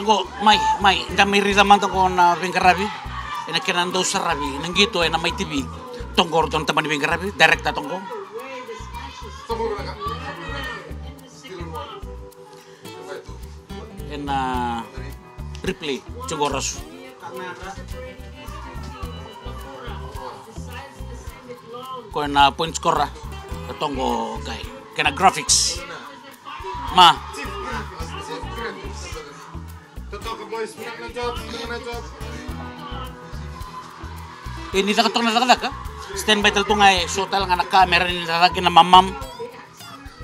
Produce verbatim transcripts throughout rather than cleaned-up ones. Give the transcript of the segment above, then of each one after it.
Ko mai, mai, da mai raica mada qo na veiqaravi ena kena dau saravi na qito ena Mai T V. Toqo ratou na tabana ni veiqaravi, director toqo. Ena replay toqo rasu. Ko na point scorer, ka toqo kai. Kena graphics. Ma. E ni caka toka na cakacaka. Stand by tale tu ga e so tale ga na camera ni cakacaka na mamam.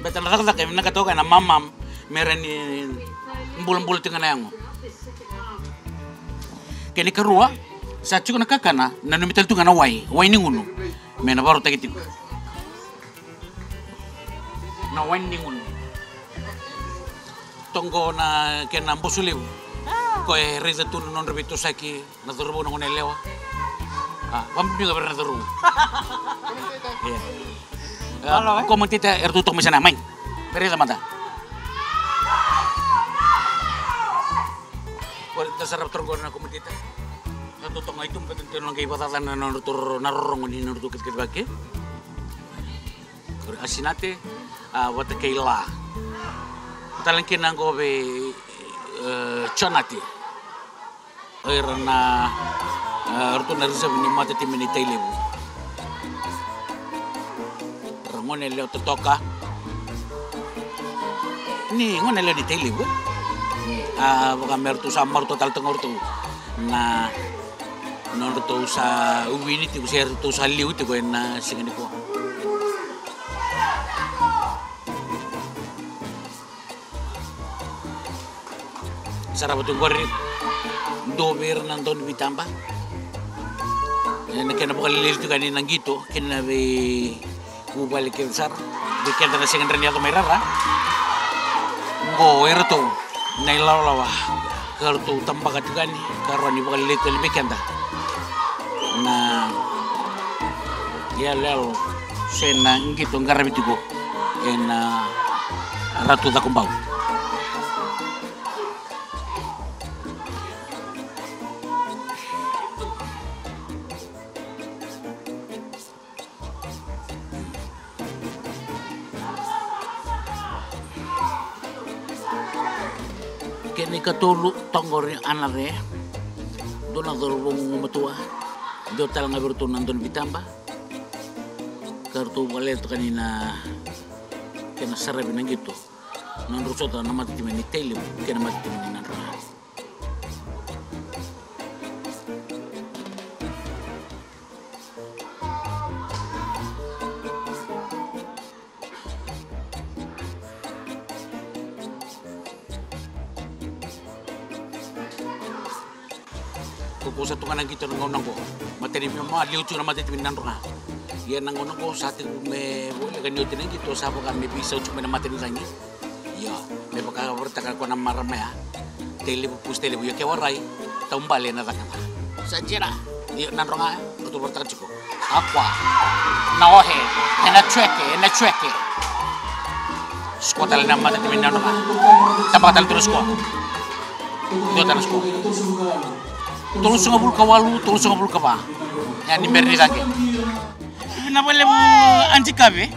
Beta na cakacaka e vinaka toka na mamam. Mera ni bulabula tiko ga na yago. Kena ikarua, sa tiko na kakana, nanumi tale tu ga na wai, wai ni gunu. Me na varautaki tiko. Na wai ni gunu. Toqo na kena boso levu. Ko e raica tu na nodra veitosaki na cauravou na gone yalewa. A, vakabibi ga vei ira na cauravou. Ia. Malo, e? Commentator, eratou toka mai sana, mai. Me raica mada. Ko da sarava tara qori na commentator. Eratou toka mai tu, me da tena qai vakacacana na nodratou na rorogo ni nodratou katikati vake. Asinate, a, vata kei La. Tale kina qo vei, e, Jonate. O ira na, e, ratou na reserve ni matatimi ni Tailevu. Ra gone lewe totoka. Ni gone lewe ni Tailevu. A, vaka me ratou sa maruta tale toka ratou. Na nodratou sa wini tiko se ratou sa liu tiko ena siga nikua. Sarava tu qori dua vei ira na dauniveitaba. Ena kena vakaleleli tiko yani na qito kina vei vuvale kece sara. Vei keda na sega ni rawa ni yaco mai rara. Qo o iratou na ilawalawa ka ratou tabaka tiko yani ka rawa ni vakaleleti tale vei keda na iyaloyalo se na qito qaravi tiko ena Ratu Cakobau. Kena ikatolu, toqori Anare, dua na cauravou gumatua, dua tale ga vei iratou na dauniveitaba, ka ratou vakaleleta tiko yani na kena saravi na qito, nodrau sota na matatimi ni Tailevu kei na matatimi ni Nadroga. Ko, ko sa tu ga na qito na gauna qo. Matai ni veimama, liu tiko na matatimi ni Nadroga. Ia na gauna qo sa tekivu me voleka ni oti na qito, sa vaka me veisau tiko mai na mata ni cagi. Io, me vakavaraitaka ko na marama ya. Tailevu, Pusi Tailevu, io ke warai, taubale na cakacaka. Sa jira, io Nadroga, ratou vakaraitaka tiko. Akua, na ohe, ena cueke, ena cueke. Sikoa tale na matatimi ni Nadroga. Tabaka tale tu na sikoa. Dua tale na sikoa. Tolusagavulu ka walu, tolusagavulu ka va. Ia ni bera ni cake. Vinaka vakalevu Aunty Kave.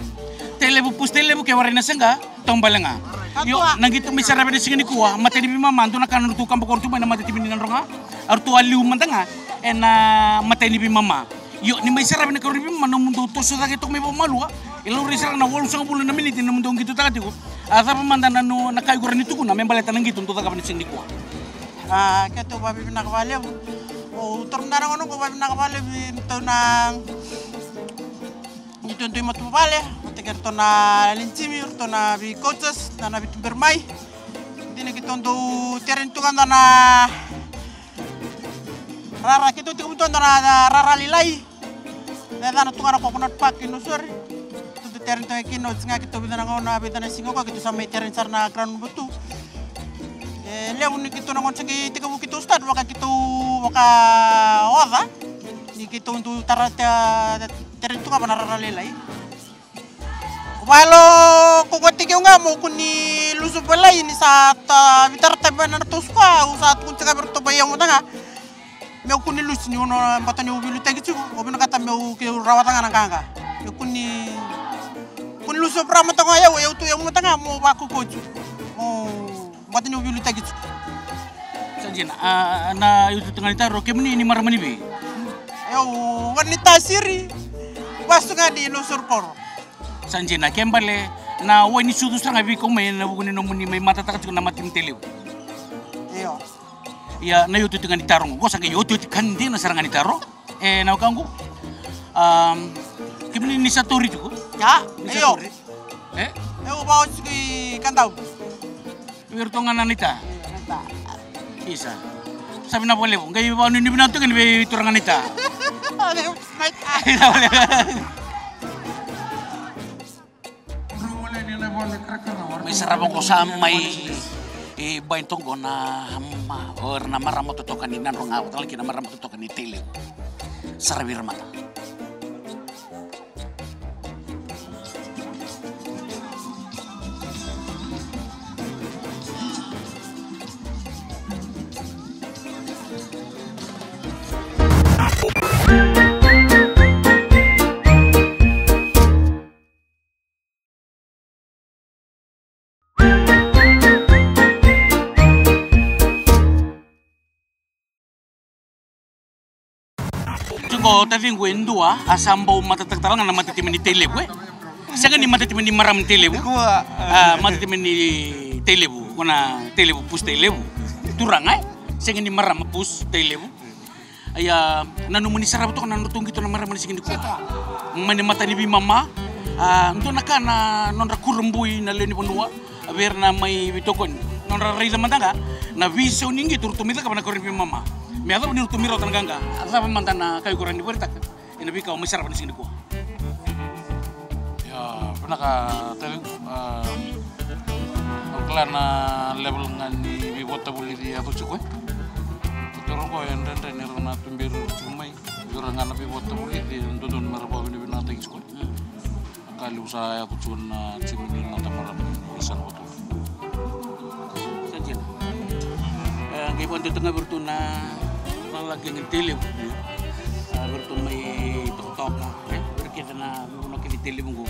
Tailevu, Pusi Tailevu, ke warai na saqa. Taubale ga. Io, na qito mai saravi na siga nikua, matai ni veimama, dua na ka na nodratou kaba ko ratou mai na matatimi ni Nadroga. A ratou a liu mada ga ena matai ni veimama. Io, ni mai saravi na ikarua ni veimama, nomudou toso cake toka mai vakamalua. E laurai sara na walusagavulu na miniti nomudou qitotaka tiko. A cava mada na no, na ka iko rawa ni tukuna me baleta na qito dou cakava na siga nikua? A, keitou vakavinavinaka vakalevu. Au taura mada na gauna qo, vakavinavinaka vakalevu vei iratou na Ni tou dui matavuvale, vata kei iratou na lewe ni timi, iratou na vei coaches, na, na veituberi mai. Dina keitou dau tereni tu ga dua na rara, keitou tekivu tu ga dua na rara lailai. Na yacana tu ga na Coconut Park i Nausori. Tou dau tereni tu ga kina, oti ga keitou vica na gauna, vica na siga qo keitou sa mai tereni sara na ground number two. E levu ni keitou na gauna sa qai tekivu keitou start, vaka keitou vakaoca. Ni keitou dau tara te, tereni tu ga va na rara lailai. Au Valo ko ko tiki ga mo kuni lusu balai ni sa ta vitara tabe na tu square, u sa tukuni tiko vei ratou vei au mada ga. Meu kuni lusi ni ono bata ni uvilu taki tu. O vinakata meu ke rawa tanga na gaga. Meu kuni kuni lusi o brama tanga yau, yau tu yau mata ga mo vakuko tu. O bata ni uvilu taki tu. Sa dina, a, na yu tu tanga ni taro, kemuni ni marama ni vei? Yau wani tasiri. Vasu ga ni no sorkoro. Sa dina, ke bale na wai ni sucu sara ga vei ko mai na vuku ni nomuni mai matataka tiko na mata ni tailevu. Io. Ia na iotioti ga ni taro qo, qo sa qai iotioti ka dina sara ga ni taro. E na wekaqu. Am, kemuni ni sa tori tiko? Ia, ni sa io. Tori. E? E u vaoci ki kadau. Vei iratou ga na naita. Isa. Sa vinaka vakalevu. Qai vanuinui vinaka tiko ni vei turaga naita. Vinaka vakalevu. Mai sarava qo sa mai e bai toqo na ma, o ira na marama totoka ni Nadroga, vata kei na marama totoka ni Tailevu. Saravi ira mada. Tiko taciqu e dua, a sa bau matataka tale ga na matatimi ni Tailevu, e? Sega ni matatimi ni marama ni Tailevu. A, matatimi ni Tailevu, ko na Tailevu, Pus Tailevu. Turaga, e? Sega ni marama, Pus Tailevu. Ia, na nomuni sarava toka na nodratou qito na marama ni siga nikua. Mai na mata ni veimama, a, dua na ka na nodra kurabui na lewe ni vanua, vei ira na mai veitokoni. Nodra raica mada ga na veisau ni qito ratou mai cakava na karua ni veimama. Me yacova ni ratou mai rawata na qaqa, a cava mada na ka iko rawa ni vakaraitaka ena veika o mai sarava ni siga nikua? Ia, vinaka tale, a, au kila na level ga ni veivakatavulici e yaco tiko, e. Ko toro qo e dredre ni ra na tuberi tiko mai. Ira ga na veivakatavulici e dodonu me ra vakavinavinakataki tiko, e. Na ka levu sa yaco tiko na timi ni noda marama ni San Vatu. Sa dina. E, qai vakadewataka ga vei iratou na lagilagi ni Tailevu. A, vei iratou mai tokatoka, e, vei ira kece na vanua kece i Tailevu qo.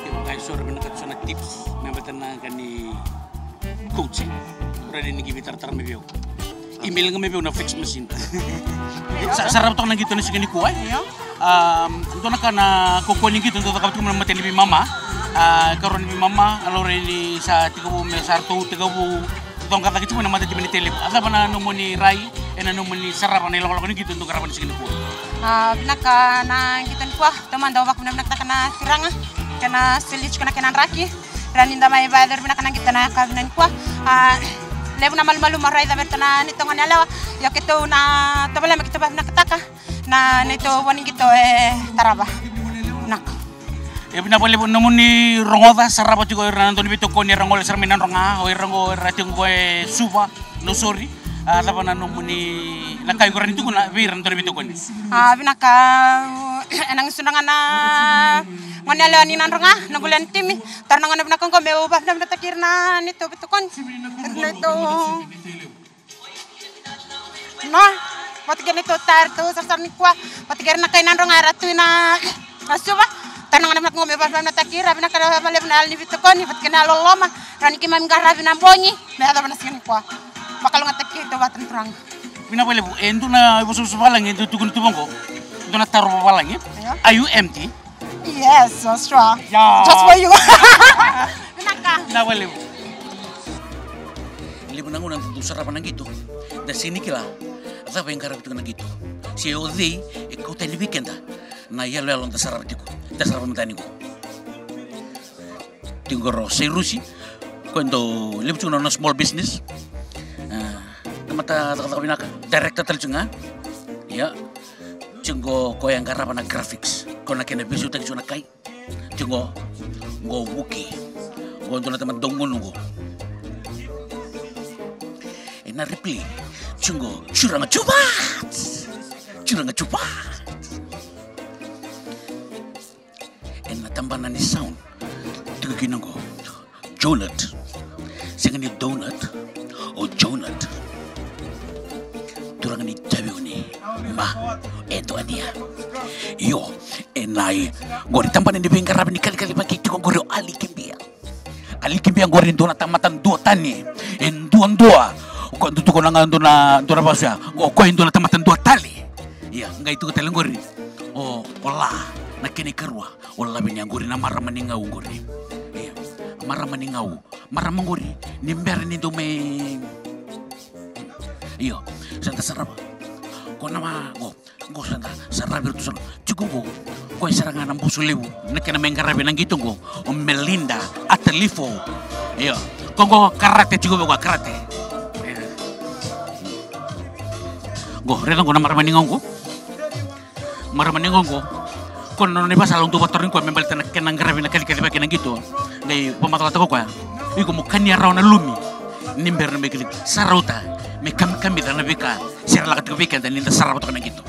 Kevaka e so era vinakata so na tips me baleta na ka ni coaching, rawa ni qai veitaratara mai vei au. Email ga mai vei au na fax machine. Sa, sa rava toka na qito na siga nikua, e? Io. A, dua na ka na kaukaua ni qito dau cakava tiko mai na mata ni veimama. A, karua ni veimama, a, laurai ni sa tekivu me sa ratou tekivu coqa cake tiko mai na matatimi ni Tailevu. A cava na nomuni rai ena nomuni sarava na ilakolako ni qito dau qarava na siga nikua? A, vinaka na qito nikua, taumada au vakavinavinakataka na turaga kei na soli tiko na kena draki. Rawa ni da mai vakayacori vinaka na qito na yakavi nikua. A, levu na malumalumu au raica vei iratou na neitou gone yalewa. Ia keitou na tovolea me keitou vakavinavinakataka na neitou vo ni qito e tarava. Vinaka. E vinaka vakalevu na nomuni rogoca, sarava tiko o ira na dau ni veitokoni era gole sara mai Nadroga, o ira qo era tiko qo e Suva, Nausori. A, cava na nomuni, na ka iko rawa ni tukuna vei ira na dau ni veitokoni? A, vinaka, ena gusudra ga na gone yalewa ni Nadroga, noqu lewe ni timi. Tara na gauna vinaka qo meu vakavinavinakataki ira na neitou veitokoni. Ira na neitou na, vata kei na neitou tara, neitou sarasara nikua. Vata kei ira na kai Nadroga era tu ina, na Suva. Tara na gauna vinaka qo meu vakavinavinakataki ira, vinaka vakalevu na yalo ni veitokoni, vata kei na yalololoma. Rawa ni keimami qaravi na bogi me yacova na siga nikua. Vakalougatataki keitou vata na turaga. Vinaka vakalevu. E dua na ivosavosa vavalagi e dau tukuni tu vaqo. Dua na taro vavalagi. Io. Are you empty? Yes, so strong. Yeah. Just for you. Vinaka. Vinaka vakalevu. Levu na gauna da dau sarava na qito, da sega ni kila cava e qaravi tiko na qito, se o cei e kauta yani vei keda na iyaloyalo da sarava tiko, da sarava mada yani qo. Tiko qo o Sairusi, koya e dau levu tiko na nona small business. A, tamata cakacaka vinaka, director tale tiko ga. Ia. Tiko qo koya e qarava na graphics, koya na kena veisautaki tiko na kai. Tiko qo, qo Vuki. Qo dua na tamata dau gunu qo. Ena replay, tiko qo, Turaga Tupat! Turaga Tupat! Ena tabana ni sound, tiko kina qo. Jonut. Sega ni donut. O Jonut. Turaga ni Taveuni. Ma, e dua ni a. Io, e na i. Qori tabana ni veiqaravi ni kalikali vaki tiko qori o Aliki Bia. Aliki Bia qori e dua na tamata dua tani. E duadua. O koya dua tukuna ga dua na, dua na vasu ya. O koya e dua na tamata dua tale. Ia, qai tuku tale qori. O, o La, na kena ikarua. O Lavenia qori na marama ni Gau qori. Ia, marama ni Gau. Marama qori, ni bera ni dau mai. Io, sa da sarava. Ko na ma, qo, qo sa da saravi iratou sara. Tiko qo, ko e sara ga na busu levu, na kena mai qaravi na qito qo, o Melinda Atalifo. Io, ko qo karate tiko vei koya karate. Io. Qo, raica qo na marama ni Gau qo. Marama ni Gau qo. Ko na nona ivakasala au dau vakatarogi koya me baleta na kena qaravi na kalikali vaki na qito. Qai vakamacalataka o koya. Iko mo kania rawa na lumi. Ni bera na mai kili sa rauta. Me kamikamica na veika. Sere laka tiko vei keda ni da sarava toka na qito.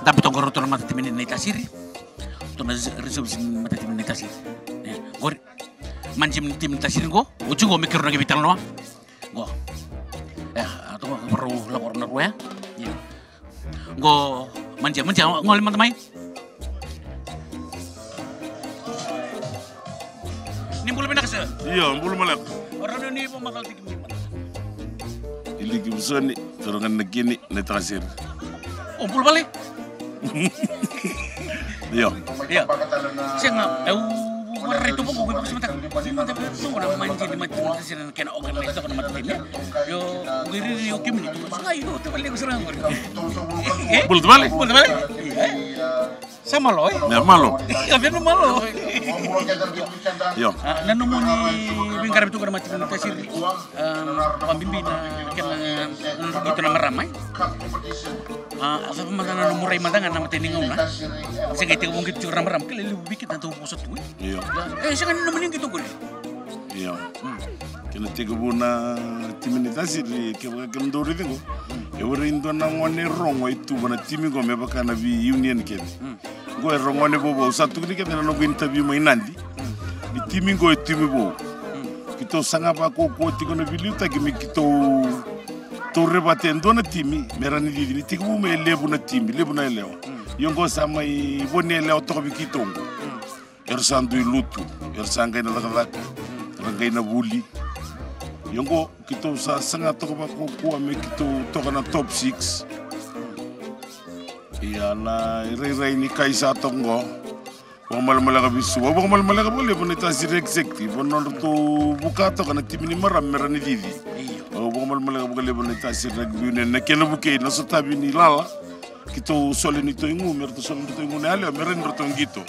Dabe toka ratou na matatimi ni Naitasiri. Ratou na reserves ni matatimi ni Naitasiri. E, qori. Management ni timi ni Naitasiri qo. Oti qo me keirau na qai veitalanoa. Qo. E, a toka varau lako na rua ya. Io. Qo, manjia, manjia, qo le mada mai. Ni bula vinaka sir. Io, bula maleka. O rawa ni vakamacala tiko mai mada. Iliki Vusoni, turaga ni Nakini, Naitasiri. O bula vale? Io. Io. Sega, au vakaraica tu vakaukauwa, au vakasamataka. Ni mada vei tu na manji ni mata, na kena organize toka na matatimi. Io, qai riri o kemuni tu. Sa io, tavale ko sara qori. E? Bula tavale? Bula tavale? E? Sa malo, e? Io, malo. Io, venu malo. Io. A, na nomuni veiqaravi toka na matatimi ni Naitasiri. A, vakabibi na kena, na qito na marama, e? A, sa mada na nomu rai mada ga na matai ni gauna. Se qai tekivu qito tiko na marama, kele levu vei keda dau vosa tu, e? Io. E, sega ni nomuni qito qori. Io. Mm. Kena tekivu na timi ni Naitasiri, kevaka kemudou raici qo. Mm. E warai dua na gone rogo e tu va na timi qo me vaka na vei union kece. Mm. Qo era gone vovou, sa tukuni kece na noqu interview mai Nadi. Ni timi qo e timi vou. Keitou saga vakaukauwa tiko na veiliutaki me keitou taura vata e dua na timi me ra ni cici, ni tekivu mai e levu na timi, levu na yalewa. Io qo sa mai vo ni yalewa toka vei keitou qo. Era sa dui lutu, era sa qai na cakacaka, era qai na vuli. Io qo keitou sa saga toka vakaukauwa me keitou toka na top six. Ia na irairai ni kai sa toka qo. Vakamalamaleka vei Suva, au vakamalamaleka vakalevu na Naitasiri executive, na nodratou vuka toka na timi ni marama me ra ni cici. Io. Au vakamalamaleka vakalevu na Naitasiri rugby union na kena vukei na sotavi ni lala. Keitou sole ni toigu, me ratou sole ni toigu na yalewa, me ra ni ratou qito.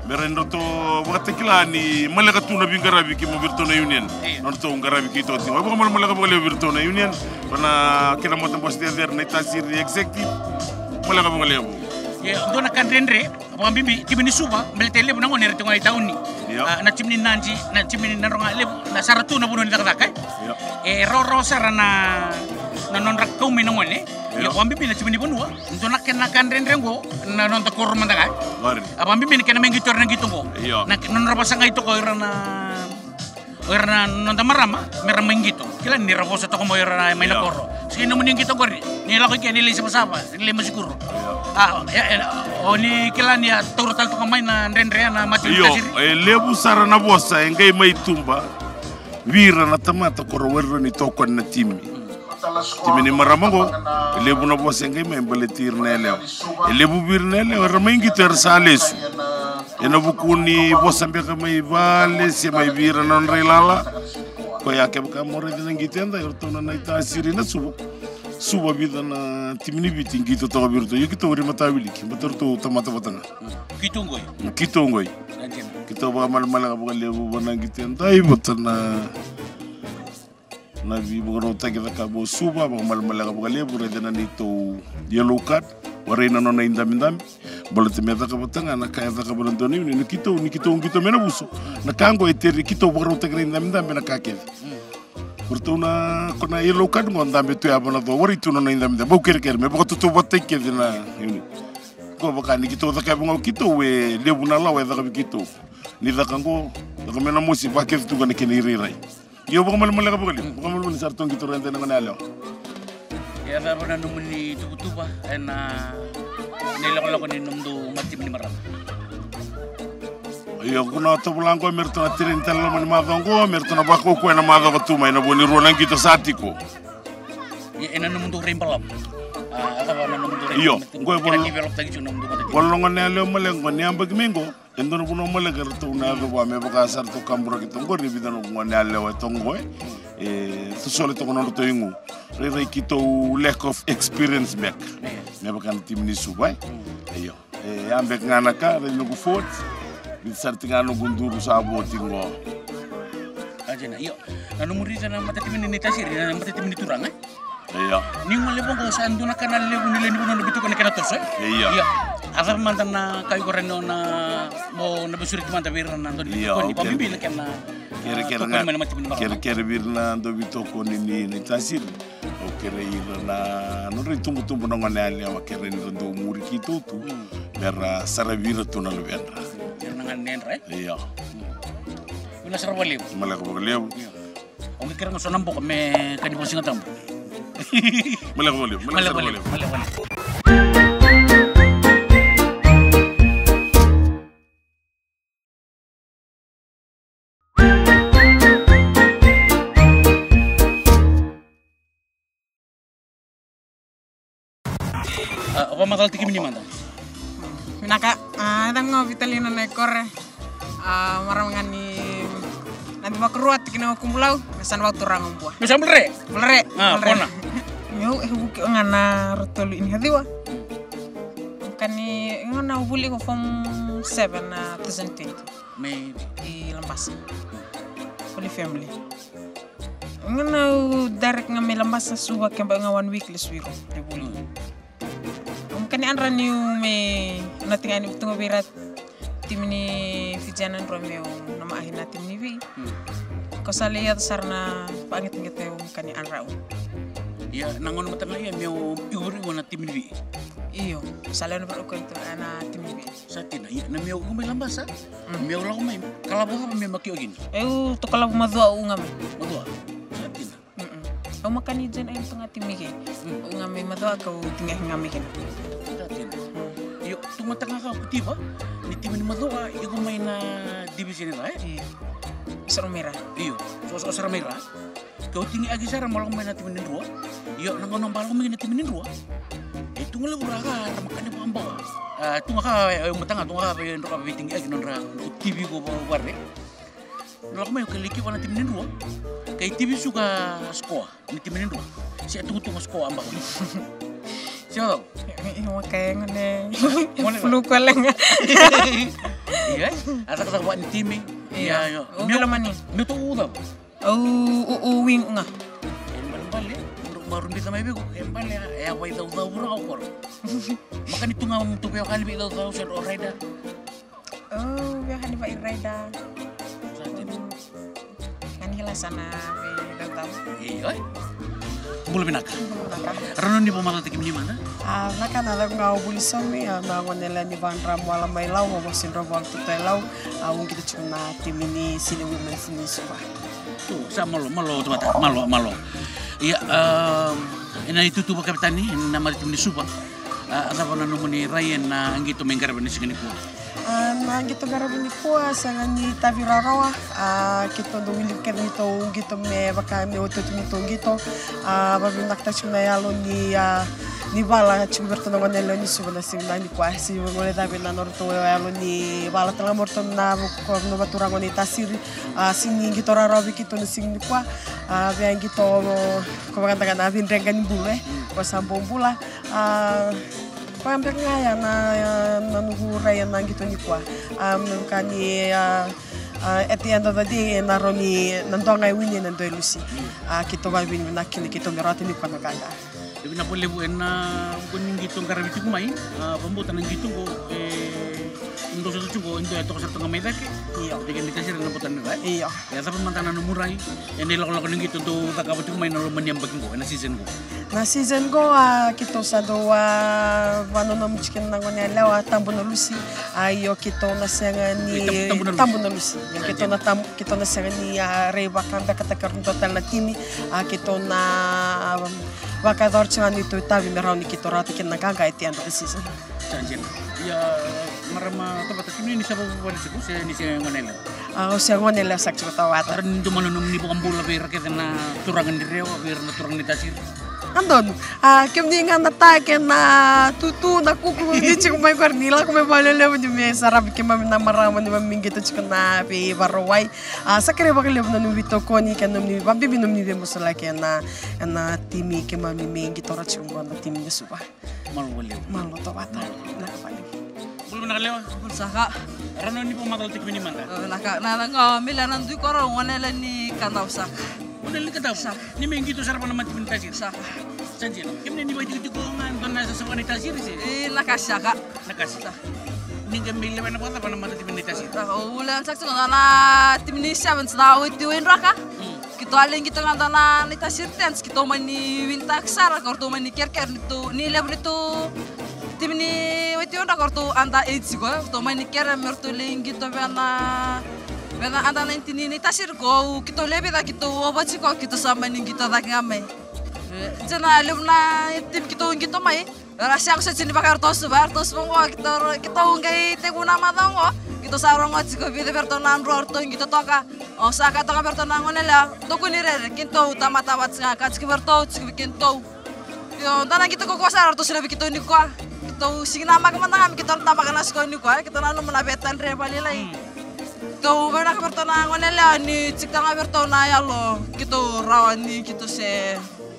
Me ra ni ratou vakatakila ni maleka tu na veiqaravi kei mo vei ratou na union. Io. Na nodratou qaravi keitou tiko. Au vakamalamaleka vakalevu vei ratou na union. Vana kena matabose cecere na Naitasiri executive. Maleka vakalevu. Io, dua na ka dredre. Vakabibi timi ni Suva, baleta e levu na gone era tiko ga i tauni. Io. A, na timi ni Nadi, na timi ni Nadroga, levu na sara tu na vanua ni cakacaka, e? Io. E rawarawa sara na, na nodra kau mai na gone. Io. Io, vakabibi na timi ni vanua. Dua na kena ka dredre qo, na noda koro mada ga. Qori. A, vakabibi na kena mai qito era na qito qo. Io. Na, na nodra vasagai toka o ira na O ira na noda marama me ra mai qito. Kila ni ra vosa toka mai o ira mai na koro. Sega ni nomuni qito qori. Ni lako i ke ni lai savasava, ni lai masikuro. A, e, e, o ni kila ni a taura tale toka mai na dredre na mati ni kasiri. E levu sara na vosa e qai mai tuba vei ira na tamata ko ra warai ni tokona na timi. Timi ni marama qo, e levu na vosa e qai mai baleti ira na yalewa. E levu vei ira na yalewa era mai qito era sa lesu. Ena vuku ni vosa beka mai vale se mai vei ira na nodra ilala. Koya kevaka mo raica na qito edai, o ratou na Naitasiri na Suva. Suva vica na timi ni Viti qito toka vei iratou. Io keitou ri matawiliki, baleta ratou tamata vata ga. Keitou qoi. Keitou qoi. Keitou vakamalamaleka vakalevu vana qito edai, vata na Na veivakarautaki e cakava o Suva, vakamalamaleka vakalevu, raica na neitou yellow card, warai na nona idabedabe. Baleta me caka vata ga na ka e cakava na dua na union, na keitou, ni keitou qito mai na vuso. Na ka oqo e teri keitou vakarautaki na idabedabe na ka kece. Ko ratou na, ko na yellow card oqo dabe tu yava na co, warai tu na nona idabedabe. Bau kerekere, me vakatautauvatataki kece na union. Ko vaka ni keitou cakava ga o keitou, e levu na lawa e caka vei keitou. Ni caka oqo, Lako mai na mosi, vakece tu ga na kena irairai. Io, vakamalumaleka vakalevu. Vakamalumaleka sara tu qito rede na gone yalewa. E cava na nomuni tuvatuva ena ilakolako ni nomudou matimi ni marama? Io, ko na tovolea qo me ratou na train tale loma ni macawa qo, me ratou na vakaukauwa ena macawa ka tu mai, na vo ni rua na qito sa tiko. Ia, ena nomudou rai balavu. A, a cava na nomudou rai? Io, balavu? Qo e kena vol-, develop taki tu na nomudou matimi. Volai na gone yalewa maleka qo, ni yabaki mai qo. E dua na vanua maleka eratou na yacova me vaka sa ratou kaburaki toka qori, e vica na gone yalewa e toka qo, e. E tosole toka na nodratou igu. Rairai keitou lack of experience beka. Io. Me vaka na timi ni Suva, e. Mm. Io. E, ya beka ga na ka, rairai noqu forwards. Vica sara tiko ga noqu duru sa vo tiko qo. A, dina, io. Na nomu raica na matatimi ni Tasiri, na matatimi ni Turaga, e? Io. Ni gole vaqo sa dua na ka na levu ni lewe ni vanua na veitokoni kei na toso, e? Io. Io. A cava mada na ka iko rawa ni o na, mo na veisureti mada vei ira na dau ni veitokoni, io, vakabibi na kena, kere, a, kere tokoni ga mai na matatimi ni marama. Kere, kere vei ira na dau veitokoni ni, ni Tasiri. Au kerei ira na nodra itubutubu na gone yalewa, kerei ni ra dau muri keitou tu. Mm. Me ra saravi ira tu na luvedra. Ira na ganedra, e? Io. Mm. Vinaka sara vakalevu. Maleka vakalevu. Io. Au qai kerea ga so na boka me ka ni vakasigatabu. Maleka vakalevu, maleka sara vakalevu. Maleka vakalevu. A, o vakamacalataki kemuni mada. Vinaka, a, yacaqu ga o Vitalina Naikore. A, marama ga ni Nadi Vakarua, tikina o Kubulau, me sa na vakaturaga o Bua. Me sa bula re? Bula re, a, bula re. Kona. Meu e vuki ga na rotolu ini haciwa. Ka ni, ga na vuli ko form seven na two thousand twenty. Me? I Labasa. Holy Family. Ga na direct ga me Labasa, Suva, keba ga one week le Suva, le vuli. Mm. Au makani yadra niu me na tiga ni vutuga vei ira timi ni Fijiana drau meu na mahi na timi ni vei. Mm. Ko sa lai yaco sara na vakagetageta au makani yadra au. Ia, na gauna mataga ia meu ivurivu na timi ni vei. Io, sa lai na vurivu na timi ni vei. Sa tina, ia, na meu iko mai Labasa. Mm. Meu lako mai, kalavo cava me maki o kina? Eu to kalavo macua au ga mai. Macua? Sa tina. Mm-mm. Au makani Jane Ailton a timi ke. Mm. Au ga mai macua kau tiga ga mai kina. Sa tina. Mm. Io, tu mataka ka kutiva ni timi ni macua iko mai na division ra, e? Io. Sara mai ra. Io, so, so sara mai ra. Kau tiga aki sara mo lako mai na timi ni drua. Io, na gauna ba lako mai na timi ni drua. E tu ga levu ra ka ra makani vakabau. A, tu ga ka, e, e, mataga, tu ga ka, e, dro ka vei tiga aki nodra, nodra tivi ko vare. Na lako mai o kai liki vana timi ni drua. Kai tivi suka skoa ni timi ni drua. Se tugutugu skoa amba. Se o. Ima kai gone. Gone. Flu ko lenga. Ia, a cakacaka vani timi. Ia. Ia, ia. O meu, vila mani. Meu to uca. Au, u, u wing nga. E balebale, maru bica mai vei ko, e bale, e a vai caucau vura o koro. Makani tu ga tu vei o kani vei caucau se o raida. Oh, via hani vei raida. Ani hila sana vei dautau. Io, e. Bula vinaka. Bula vinaka. Rano ni vamala taki mini mana. A, vinaka na cau ga o buli somi, a, na gone la ni vandra mwala mai lau, o vosi ndro vang tuta lau, a, ungi tu na timi ni Sine Women Sine Suva. Tu, sa malo, malo, tu mata, malo, malo. Ia, a, ena itutu vakavitani, na mari timi ni Suva. A, a cava na nomuni rai ena qito mai qaravi ni siga nikua? A, na qito qaravi nikua, sega ni tavi rarawa. A, keitou dau wili kece ni tou qito me vaka me otioti ni tou qito. A, vavinakataki na yalo ni, a, ni vala tiko vei ratou na gone yalewa ni Suva na siga nikua. Se gone cavi na noratou yalo ni vala tale ga mo ratou na vukona vaturaga ni tasiri. A, sega ni qito rarawa vei keitou na siga nikua. A, via qito ko vaka na vidrega ni bulu, e. Ko sa bau bula. A, koya beka ga ya na, na noqu rai ena qito nikua. A, me vaka ni, a, a, at the end of the day, ena rawa ni na dua ga e wini, na dua e lusi. A, keitou vakavinavinaka kina keitou me rawata nikua na qaqa. E vinaka vakalevu ena vuku ni qito qaravi tiko mai, a, vakabauta na qito qo, e, Dou sa tu tiko, e dua e toka sara tu ga mai cake. Io. Dou kena tasiri na bota ni ra. Io. E cava mada na nomu rai ena ilakolako ni qito dou cakava tiko mai na loma ni yabaki qo, ena season qo? Na season qo, a, keitou sa dau, a, vanonoma tiko kina na gone yalewa, a, tabu na lusi. A, io, keitou na sega ni, e, tabu, tabu na lusi. Tabu na lusi. Io, keitou na tabu, keitou na sega ni, a, rai vakadakadaka e dua tale na timi. A, keitou na, a, vakayacora tiko ga ni tou itavi me rawa ni keitou rawata kina na qaqa at the end of the season. Sa dina. Ia, marama Tovata, kemuni ni sa vavuvale tiko se ni se gone yalewa? A, au se gone yalewa saka tiko, Tovata. Rawa ni dua mada na nomuni vakabula vei ira kece na turaga ni Rewa, vei ira na turaga ni Tasiri? A, donu. A, kemuni ga na ta kei na tutu, na kuku ni tiko mai qori, ni lako mai valelevu ni me saravi keimami na marama ni mami qito tiko na veivakarauwai. A, sa kerei vakalevu na nomuni veitokoni kei na nomuni, vakabibi nomuni veimasulaki ena, ena timi keimami me qitora tiko qo, na timi ni Suva. Malo vakalevu. Malo Tovata. Malo. Vinaka vakalevu. Bula vinaka lewa. Bula saka. Rawa ni vakamatatataki vei ni mada? E, vinaka. Na, na, qo Mila Nadui, qo au gone yalewa ni Kadavu saka. Gone yalewa ni Kadavu? Saka. Ni mai qito sara vua na matatimi ni Tasiri? Saka. Sa dina. Kemuni ni vakaitikotiko ga e dua na savasava ni Tasiri se? E, na kasi saka. Na kasi. Saka. Ni qai mai lewena vakacava na matatimi ni Tasiri? Saka, au lewe saka tiko na, na timi ni Sevens na Waitu Waidroka. Mm. Keitou a lai qito ga dua na, na Tasiri Tens, keitou mani winitaka sara, ka ratou mani kerekere ni tou, ni levu ni tou timi ni Waitu Waidroka, ka ratou under age tiko, ratou mani kere me ratou lai qito vei na, vei na under nineteen ni, ni Tasiri, ka keitou lewe vica keitou over tiko, keitou sa mani qito cake ga mai. E, dina levu na timi keitou qito mai. Era sega soti ni vaka eratou Suva, eratou Suva qo, keitou, keitou qai tekivu na macawa qo, keitou sa rogo tiko vica vei iratou na drua eratou qito toka. Au sa kaya toka vei iratou na gone yalewa, tokoni rere, keitou tamata vata ga, ka tiko vei iratou, tiko vei keitou. Io, dua na qito kaukaua sara eratou solia vei keitou nikua. Keitou sega ni namaka mada ga me keitou na tabaka na sikoa nikua, e, keitou nanuma na veitadre vakalailai. Mm. Keitou vinaka vei iratou na gone yalewa ni tiko toka vei iratou na yalo, keitou rawa ni keitou se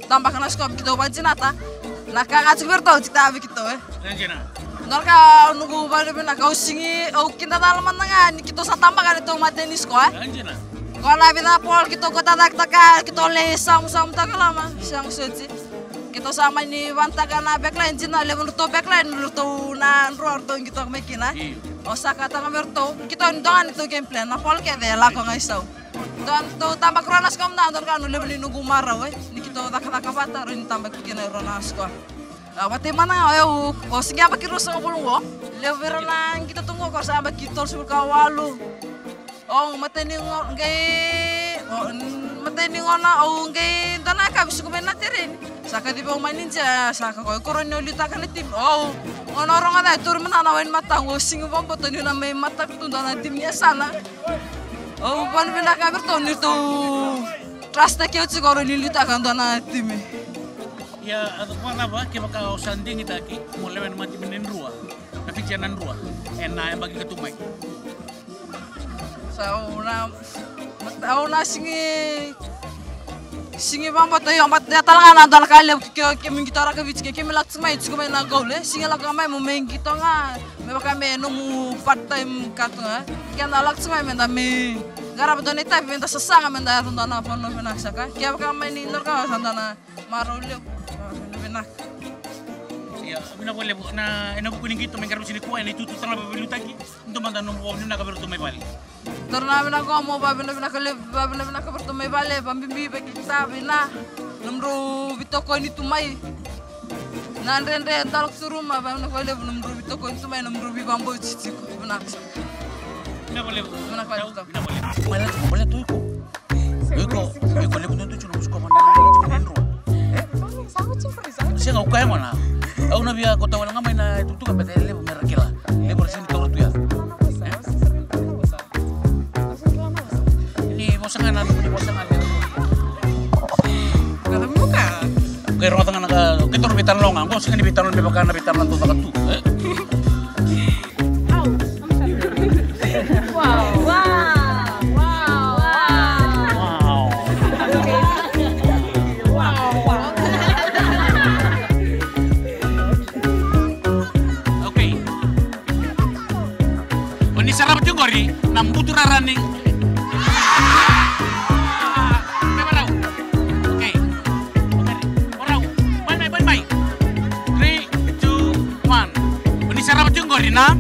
tabaka na sikoa me keitou vakadinata na ka ga tiko vei iratou, tiko vei keitou, e. Sa dina. Dua na ka au noqu vakavinavinaka, au sega ni, au kidacala mada ga ni keitou sa tabaka na neitou matai ni sikoa, e. Sa dina. Qo na vica na ball keitou kauta cake toka, keitou lai samusamutaka loma, sega soti. Keitou sa mani vanataka na backline, dina levu ni ratou backline, ratou na drua ratou qito mai kina. Io. Au sa kaya toka vei iratou, keitou ni dua ga na neitou game plan, na ball kece e lako ga i sau. Dua na tou tabaki rua na sikoa mada, dua na ka na levu ni noqu marau, e, ni keitou cakacaka vata, rawa ni tabaki kina e rua na sikoa. A, matai mada ga, o yau, au se qai yabaki ruasagavulu qo. Levu vei ira na qito tu qo, ko sa yabaki tolusagavulu ka walu. Au matai ni gauna qai, au, matai ni gauna au qai dua na yakavi sucu mai na tereni. Sa kacivi au mai ni Jia, sa kaya o koya, o ni liutaka na timi. Au, gauna au rogoca e tauri mada na wai ni mataqu, au sega ni vakabauta niu na mai mataka tu dua na timi ni yasana. Au vakavinavinaka vei iratou ni ratou trust-taki au tiko, rawa niu liutaka dua na timi. Ia, a cava kevaka o sa digitaki mo lewena na matatimi ni Drua, na Fijiana Drua, ena yabaki ka tu mai? Sa au na, au na sega ni, sega ni vakabauta, io, but ia tale ga na dua na ka levu ke, ke, keimami qito rakavi tiko, keimami lako tiko mai, tiko mai na goal, e, sega ni lako ga mai mo mai qito ga me vaka me nomu part time ka tu ga. Keda lako tiko mai meda mai qarava dua na itavi meda sasaga meda yaco dua na vanua vinaka saka. Kevaka mai ni Drua sa dua na marau levu. Vinaka. Ia, vinaka vakalevu. Na, ena vuku ni qito mai qaravi tiko nikua, ena itutu talega vakaveiliutaki, dua mada na nomu vakavinavinaka vei iratou mai vale. Taura na vinaka qo, mo vakavinavinaka levu, vakavinavinaka vei iratou mai vale, vakabibi vei keda, vei na, nomudrau veitokoni tu mai. Na dredre, dua lako curuma, vinaka vakalevu, nomudrau veitokoni tu mai, nomudrau veivakabauti tiko, vinaka sara. Vinaka vakalevu. Vinaka vakalevu. Vinaka vakalevu. Mai lako, mai lako tu iko. Iko, iko levu dudu tu nomu sikoa vata na Drua. E? Sega, au kaya gona. Au na via kauta wale ga mai na itukutuku baleta e levu mera kila. Levu era sega ni taura tu ya. Ni vosa ga na, ni vosa ga na. Qai rogoca ga na ka, qai taura veitalanoa ga. Qo sega ni veitalanoa me vaka na veitalanoa dau caka tu. E? Wow. Wow. Wow. Wow. Okay. O ni sarava tiko qori na buturara ni. Me varau. Okay. Varau. Bani mai, bani mai. Three, two, one. O ni sarava tiko qori na